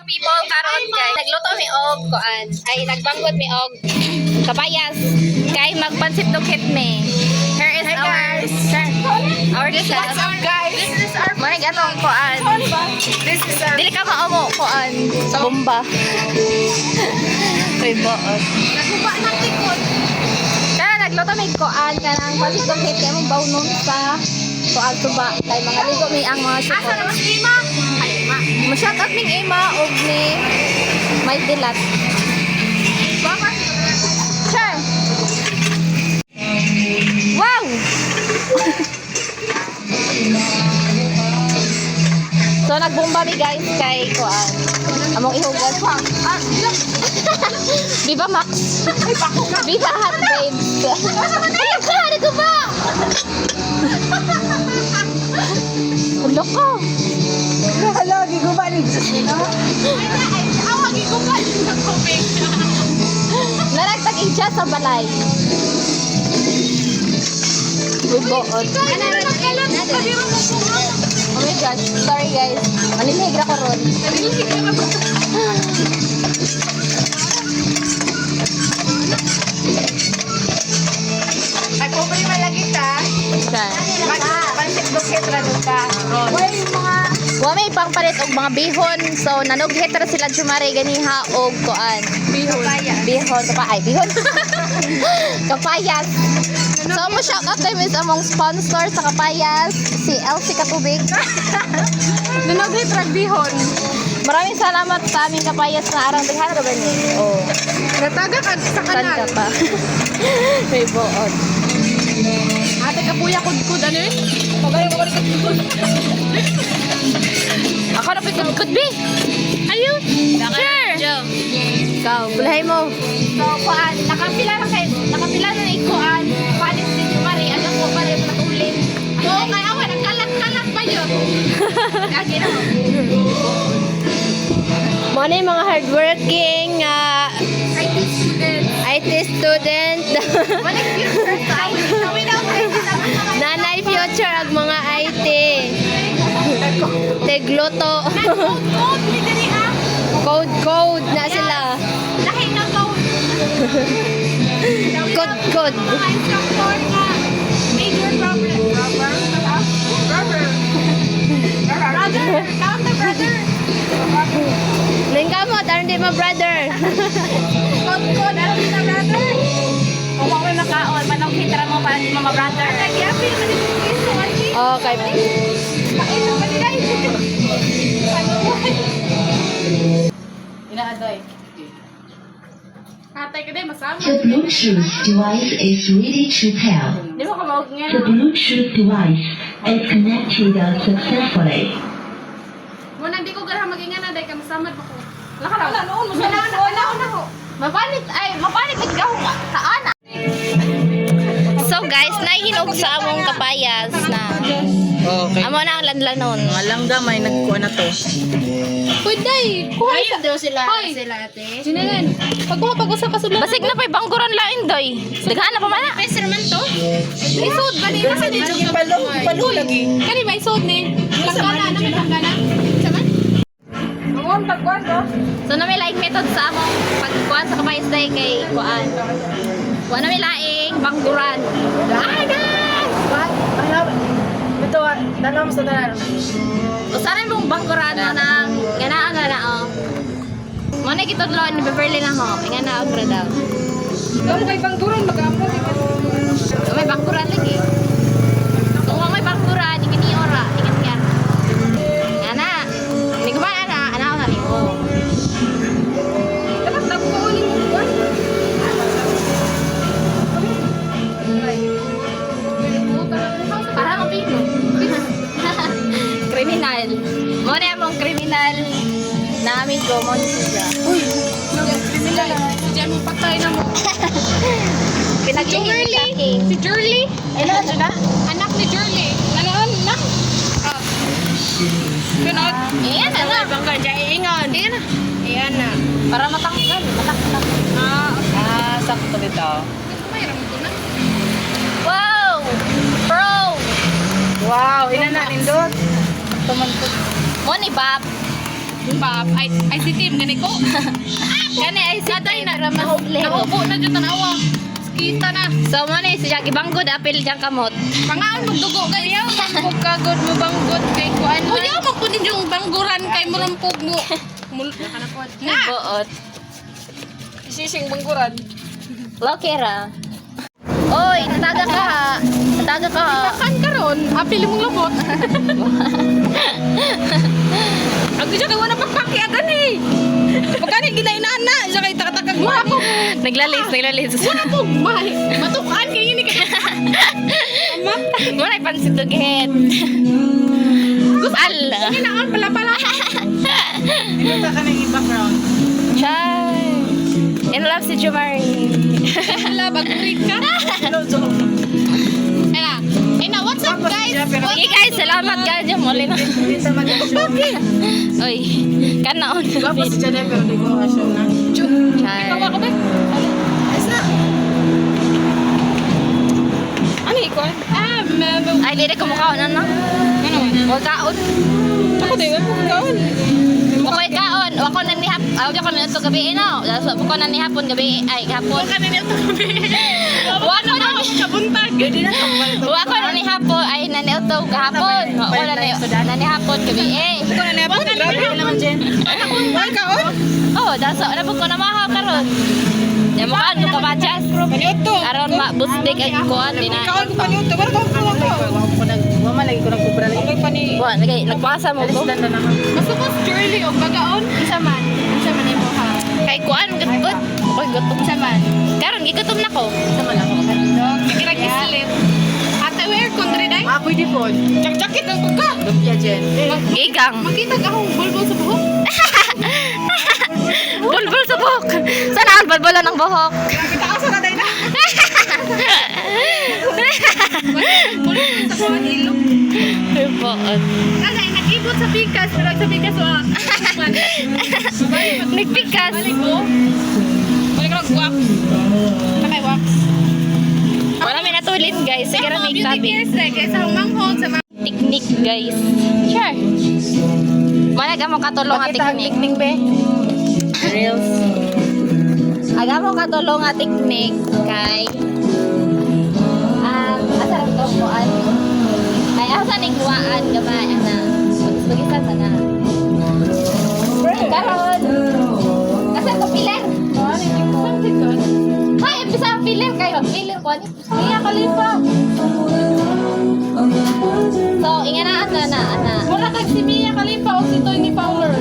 People, karon kay nagluto mi og kuan, ay nagbanggod mi og kabayas kay magpansit dukit mi. Here is Hi, our guys. Our chef. What's up, guys? This is our May gatong kuan. This is our Dili ka maomo kuan. Bomba. Kay boot. Naghuba ng likod. Kaya nagluto mi kuan kanang pansit dukit kay mong bawnon sa kuan suba kay mga ligo mi ang mga Asa syukot. naman si Ima? Ay, Ima. Mo-shout out ming Ima og ni May Dilat. Baka Sure. Wow! So nagbomba mi, guys, kay kuan. Among ihugas. Ah, ilang Viva Max. Viva Hot Babes. Ay, ka, ko ba? Ulo ko. Hala, giguba ni Diyos no? Ay, ay, awa giguba ni tubig. Naragtag siya sa balay. Uy, buot. Ano nagkalat? Pagiro mo po. Oh my gosh, sorry guys. Malilihig ra ko ron. Nalilihig ka ba? Ay, pobre malagi ta. Siya. Pansit bukit ra dun ka. Why yung mga Wa may pangpalit og mga bihon. So nanughet ra sila jumare ganiha og kuan. Bihon. Bihon kapa ay bihon. Kapayas. So mo shout out tayo sa among sponsor sa Kapayas, si Elsie Katubig. Nanughet ra bihon. Maraming salamat sa aming Kapayas na arang daghan ra ba ni? Oh, Nataga ka sa san kanal. ka pa. May buot. Ate kapuya kudkud ano eh? Pagayo ko kudkud. Ako na pud bi. Ayo. Sure. Ikaw, bulahay mo. So, kuan, nakapila na kay, nakapila na ni kuan. Palit si Jumari, alam ko pa rin natulin. Oo, kay awa nagkalat-kalat pa yun. Lagi na. Mo na yung mga hardworking IT student. IT student, Walang future sa Kami na nanay future ag mga IT. Tegloto. Code code ni diri ah. Code code na sila. Lahi na code. Code code. Mga instructor nga major problem. Rubber. Rubber. Brother. Count the brother. Ningkamot aron di mo brother. Code code aron na brother. Kung ako may makaon, manong hitra mo para di mo ma-brother. Nagyapi naman ito piso. Okay. Kain naman nila. Ano? Inaadoy. Katay ka din, masama. The Bluetooth device is ready to pair. Di mo kamawag nga. The Bluetooth device is connected successfully. Muna, hindi ko ganahan mag-ingan na dahil ka masamad pa ko. Wala ka noon, wala na, wala na ko. Mapalit, ay, mapalit ikaw ka. Kaana. So guys, nahinog sa among kapayas na. Okay. Amo na ang lanlanon. Alam ga may nagkuha na to. Pwede, kuha sa daw sila, sila ate. Ginalan, pagkuha pag usa ka sudlan. Basig na pa'y bangkuran lain doy. Daghan na pa man na. Pwede man to. Isod ba ni? Nasa dito. Palo, palo lagi. Kani ba isod ni? Langgana, ano may langgana? Saman? So na may laing method sa among pagkuan sa kapayas day kay kuan. Wa na may laing bangkuran. Dagan! Ito, dalawa sa tanan. Usaray mong bangkuran na nang ganaan na na oh. Mo na gitudlo ni Beverly na ho. Inga na og daw. Kamu kay bangguran mag-ampo di ba? So, may bangkuran lagi. Kung wa may bangkuran, ingani ora, ingat nga. Nga na. Ni kuman ana, ana na nimo. Dapat dagko ni mo kuan. Para mo pino. Kriminal. Mo na among kriminal na amigo mo ni siya. Kriminal. Si Jen mo patay na mo. Pinaglihi ni Shaki. Si Jurley. Ay na, na. Anak ni Jurley. Ano anak? Ah. Sunod. Iyan na na. Bangka jay ingon. Iyan na. Iyan na. Para matanggal, matanggal. Ah, Ah, sakto dito. mayroon ko na. Wow! Pro! Wow, ina na nindot. Tuman ko. Mo ni Bob. Ba, ay, ay si Tim, gani ko. Kani ay si Naday na. Pero mas lihok. Nahubo na dyan tanawa. Kita na. So mo ni siya gibanggod apil diyang kamot. Pangaon magdugo kayo. Mangkog kagod mo banggot kay kuan. Kuya mo po yung bangguran kay murampog mo. Na. Buot. Sising bangguran. Lokera. Oy, nataga ka ha. Nataga ka ha. Kan karon, apil mong lobot. Ang siya kay wala pagpaki agan eh. Pagkani ginainaan na, siya kay takatakag mo. Mura po, Naglalis, naglalis. mura po, bay. Matukaan kay ini kay. Muna pansit ulit. Ala. Kinaan pala pala. Inuta ka ng background. Chay. In love si Jumari. Ala, baguri ka. Hello, joke. Ena, ena, what's up guys? Okay guys, salamat guys. Yung muli na. Hindi sa mag-show. Oy, kanaon. Gwapo si Jade pero di ko ma-show na. Chay. Ikaw ako ba? Ayos na. Ano ikaw? Ah, memo. Ay, dili ko mukhaon ano? Ano man? Huwag kaon. Ako din, ako kaon. Wako'y kaon. Wako na ni hap. Ayaw ko na ito gabi eh, no. Wako na ni hapon gabi. Ay, hapon. Wala na nito gabi. Wako na ni Kabuntag. Wako na ni hapon. Ay, na ni ito gahapon. Wako na ni hapon gabi eh. Ko na niya. Grabe ka naman, Jen. Ay, kaon. Oh, daso na po ko na mahaw karon. Ya mo kaon mo kabajas. Paniuto. Aron ma bustik ay kuan di na. Kaon ko paniuto. Pero kaon ko lang ko. Wama lagi ko nagkubra lagi. Okay pani. Wa nagay nagpasa mo ko. Alisdan na naman. Masukos Shirley og bagaon. Unsa man? Unsa man imo ha? Kay kuan gud. Oy gutom. Unsa man? Karon gigutom na ko. Unsa man ako. Sige ra gislit. Ate wear kundri day. Ah, pwede po. Jacket ang pagka. Lumpia, Jen. Gigang. Makita ka akong bulbul sa buhok. Bulbul sa buhok. Sana ang bulbulan ng buhok. Kita asa na day na. Bulbul sa buhok ilong. Ay, buot. Kasi nag-ibot sa pikas, pero sa pikas wa. Nagpikas. Balik ko. Balik ko wax. Nakay wax. Wala may natulin guys. Sige ra may Beauty tabi. cares re kay sa manghod sa mga Technique guys. Sure. Manag mo katulong nga Pakita ang technique. tikning, be. Reels. Aga mo katulong nga technique kay asa ra to kuan? Ay asa ni guwaan gamay ana. Magisa sana. Karon. Asa ko piler? Hay, imbis ang piler kay magpiler ko ani. Iya kalipa. So, inganaan na na ana. Mura kag si Mia Khalifa o si Tony Fowler.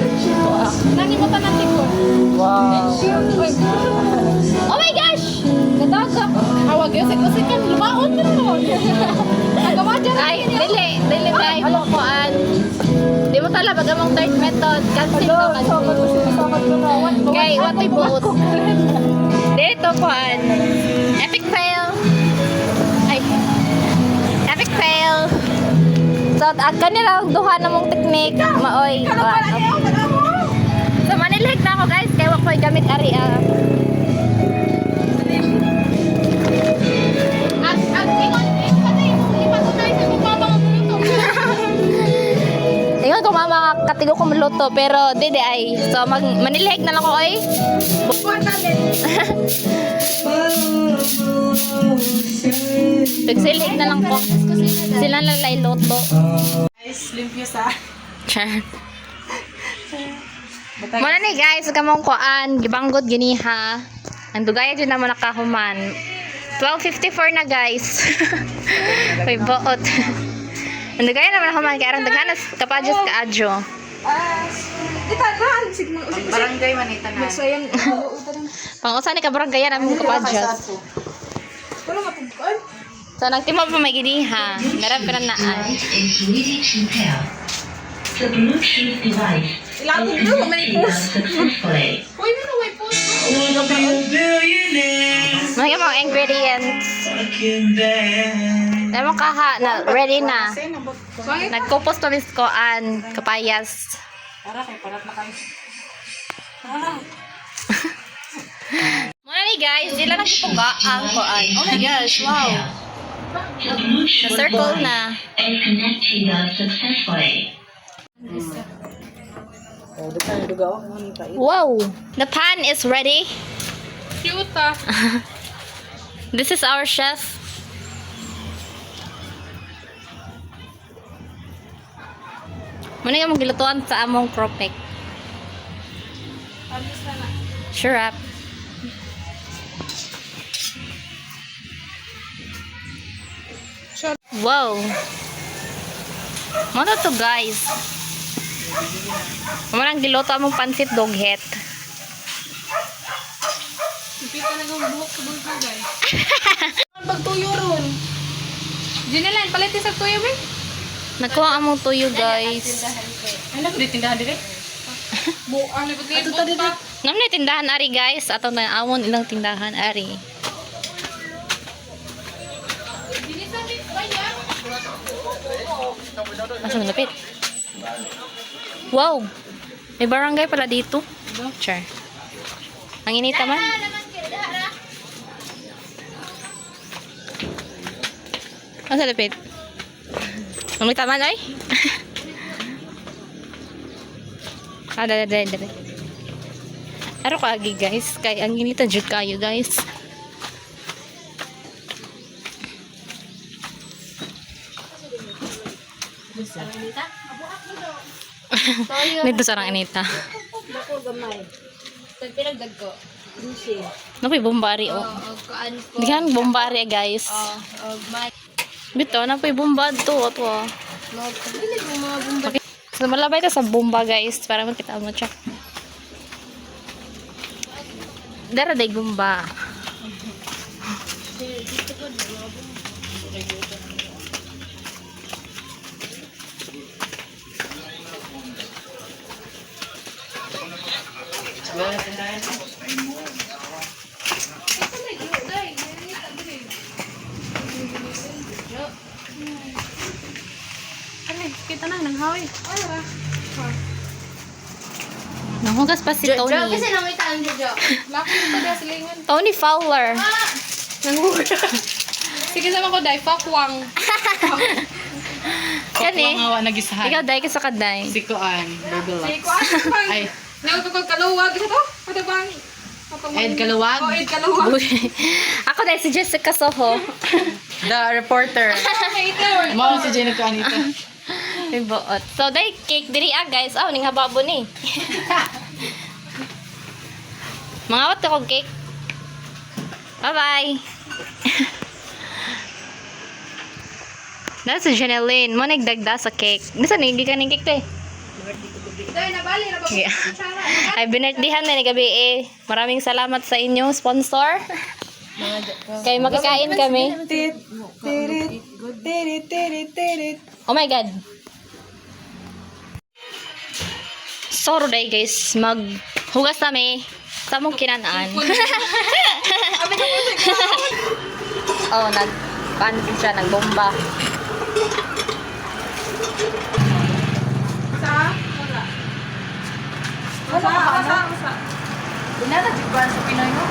Nani mo tanan tikon. Wow. Oh my gosh! Katagak. Awag yun, usik kan lumaon na mo. Nagawa dyan. Ay, dili, dili tayo mo kuan. Di mo tala baga mong third method. Cancel to, cancel. Kay, what we boot. Dito kuan. Epic fail. Ay. Epic fail. So, at kanila ang duha na mong technique. Maoy. Kuan. So, manilhig na ako guys. Kaya wag ko'y gamit ari ah. At ingon, ingon pa tayo, ipatunay sa kung mama ang luto. Ingon ko mama katigo ko maluto pero dili ay. So mag manilhig na lang ko ay. Pagsilhig na lang ko. Sila lang lay luto. Guys, limpyo sa. Char. Muna ni guys, kamong kuan, gibanggod giniha. Ang dugay jud na mo nakahuman. 12:54 na guys. May buot. Ang dugay naman human kay aron daghanas kapadyos kaadyo. Ang barangay man itanan. Pangusa ni ka barangay namin kapadyos. So nagtimo pa may giniha. Meron pa na naan. Is ready to pair. The Bluetooth device is connected successfully. Uy, meron way post. Mga mga ingredients. Mo kaha na ready na. Nagkupos pa mis ko an kapayas. Para kay parat na kayo. Muna ni guys, dila nagpuga ang kuan. Oh my gosh, wow. The Bluetooth Na-circle device na. is connected successfully. Wow! The pan is ready. Cute ah. This is our chef. Muna yung gilutuan sa among cropek. Sure up. Wow. Mano to, guys? Muna ang giluto among pansit doghet. Ipit talaga ang buhok sa bulsa, guys. Ang pagtuyo ron. Ginelan, palit sa tuyo, be. Nakuha among tuyo, guys. Ay, naku, di tindahan dire. Buang, libot-libot pa. Nam na tindahan ari, guys. Ato na amon ilang tindahan ari. Asa malapit? Wow! May barangay pala dito. Sure. Ang inita man. Asa lapit? Ang inita man ay? Ah, dali, dali, dali. Aro ka agi, guys, kay ang inita jud kayo, guys. Dito sa rang inita. Pinagdag ko. Napoy bombari oh. Og kuan po. Di kan bombari guys. Og may Bito napoy bomba to ato. Ah. Magpabilig mo mga bumba. Okay. So malabay ta sa bomba, guys, para makita mo siya. Dara day bomba. Ano, kita na, nanghawi. Ay, ra. Nahugas pa si Jo, Tony. kasi nang itaan Jo. Bakit pa daw silingan? Tony Fowler. Sige sama ko, day. Fuck wang. Kani. Mga nagisahan. Ikaw day ka sa kaday. Si Kuan, Sige, Berbilux. kuan. Ay. Nawag ko kaluwag. Isa to? Ano bang? Ed Kaluwag? Oh, Ed Kaluwag. Ako dahil si Jessica Soho. The reporter. Hater. Mao si Jenny Kuan ito. May buot. So, dahil cake diri ah, guys. Oh, ning hababo ni. Mga wat ako cake. Bye-bye. That's si Janeline. Mo nagdagda sa cake. Bisa ni gikan ning cake te. Day, nabali na ba? Yeah. Ay binerdihan na ni gabi eh. Maraming salamat sa inyong sponsor. Kay makikain kami. Oh my God. Sorry day guys, maghugas kami sa mong kinanaan. Oh, nag pan siya, nagbomba. Sa? Wala. Wala, wala, wala. Wala na Kuan sa Pinoy mo.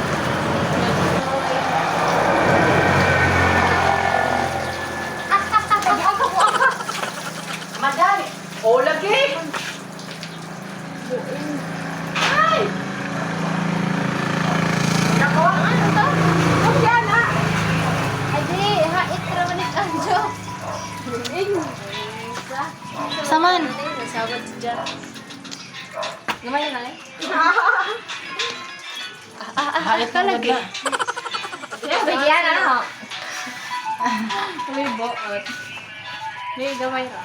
Madali. O lagi. Adi, hait ra man ni Anjo. Saman. Nasawad si Jo. Gamay na eh. Hait na lagi. Bigyan ano. May buot. May gamay ra.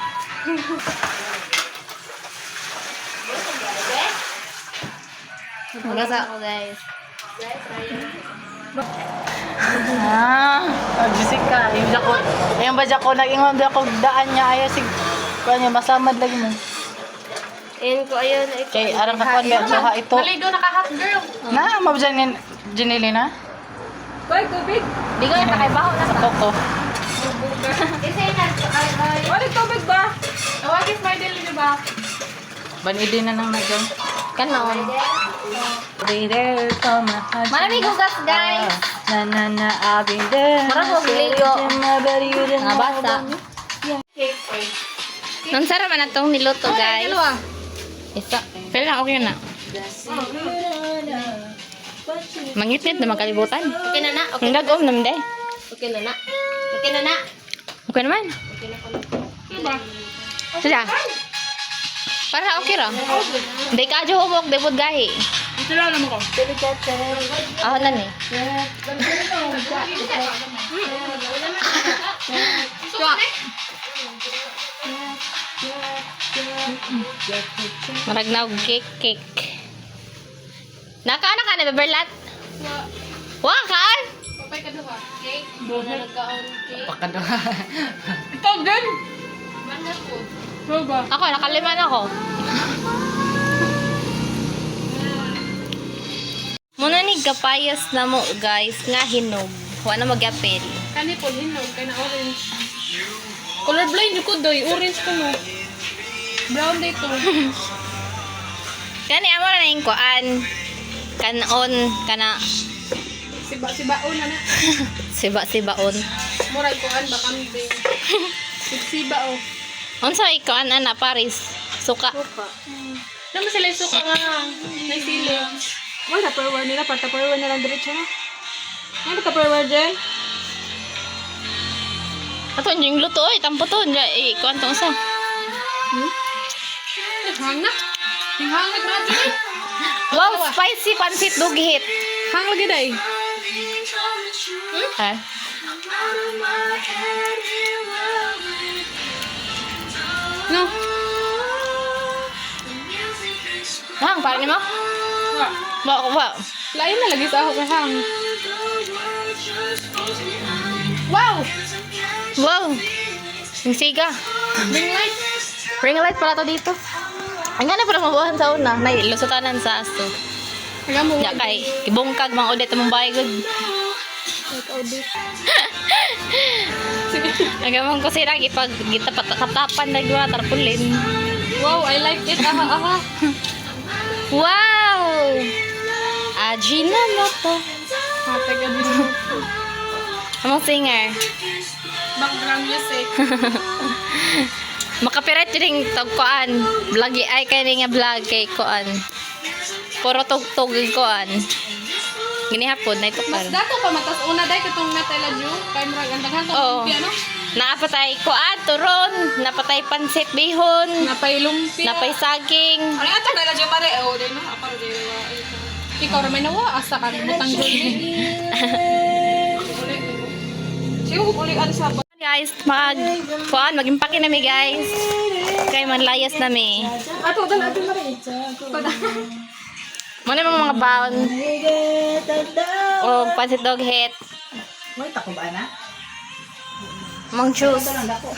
Hugas ako, guys. Ah, oh, Jessica, yung dako. Yung ba dako nag-ingon dako daan niya ayo sig kuan niya masamad lagi mo. Ayun ko ayun. Kay arang ka kuan may ito. Maligo naka-hot girl. Na, mabjan ni Janely na. Bay, tubig. Di ko yung takay-baho na. Sa koko. Kasi nag ay ay. Wala tubig ba? Tawagin Mardel di ba? Banidi na nang nagyo. Kanon. Be there for my heart. Maraming hugas, guys. Na na na, I'll be there. Marami kong ligo. But you don't Mga know bata. about me. Nang sara man atong niluto, guys. Isa. Pero lang, okay na. Mangitnit na magkalibutan. Okay na na. Okay. Ang dagom naman day. Okay na na. Okay na na. Okay naman. Sila. Para okay ra. Di ka adyo humok, di pud gahi. Ito lang naman ko. Ako na ni. Marag na og cake cake. Nakaana ka na beberlat? Wa kaan? Papay ka duha. Cake. Wala nagkaon cake. Pakaduha. Ikaw din. Mana po. Ano ba? Ako nakalima na ako. Muna ni kapayas na mo guys nga hinog. Wa na magyapil. Kani po hinog kay na orange. Color blind ko doy, orange ko no. Brown dito. Kani amo na yung kuan. Kanon kana Siba sibaon na na. siba-sibaon. Murag kuan ba kambing. Siba oh. Unsa ikuan ana Paris? Suka. Naman sila yung suka nga. Naisili. Wala, tupperware nila. Pa, tupperware na lang diretso na. Ano tupperware dyan? Ato yung luto oy, tampo to nya eh kuan tong usa. Hang na. Yung hang na grabe. Wow, spicy pancit dughit. Hang lagi day. Ha? No. Hang para nimo? Wa. Wa wa. Lain na lagi sa ako kay hang. Wow! Wow. Yung siga. Ring light. Ring light pala to dito. Ang gana pala mabuhan sa una. Nay, lusutanan sa aso. Aga mo. Ya kay gibungkag mga ulit among bahay gud. Ang gamang kusina gipag gitapatapan na gawa tarpulin. Wow, I like it. Aha, aha. Wow! Ajinomoto. Matay ka dito. Among singer. Background music. Makapiret rin tagkuan. Vlog ay kay nga vlog kay kuan. Puro tugtog yung kuan. Ginihapon na ito Mas dato pa matas una day katong natay la ju kay murag ang daghan tong Oo. lumpia no. Napatay kuan turon, napatay pansit bihon, Napay lumpia. napay saging. Ano ato na lang mare? Oh, dahil no. Ako rin Ikaw ra may nawa asa ka butang jud. Siguro kung ulit ano sa Guys, mag kuan magimpake na mi guys. Kay manlayas na mi. Ato, dala, ato mare. Muna mga mga baon. O pansit dog hit. May tako ba na? Mang juice. Dako.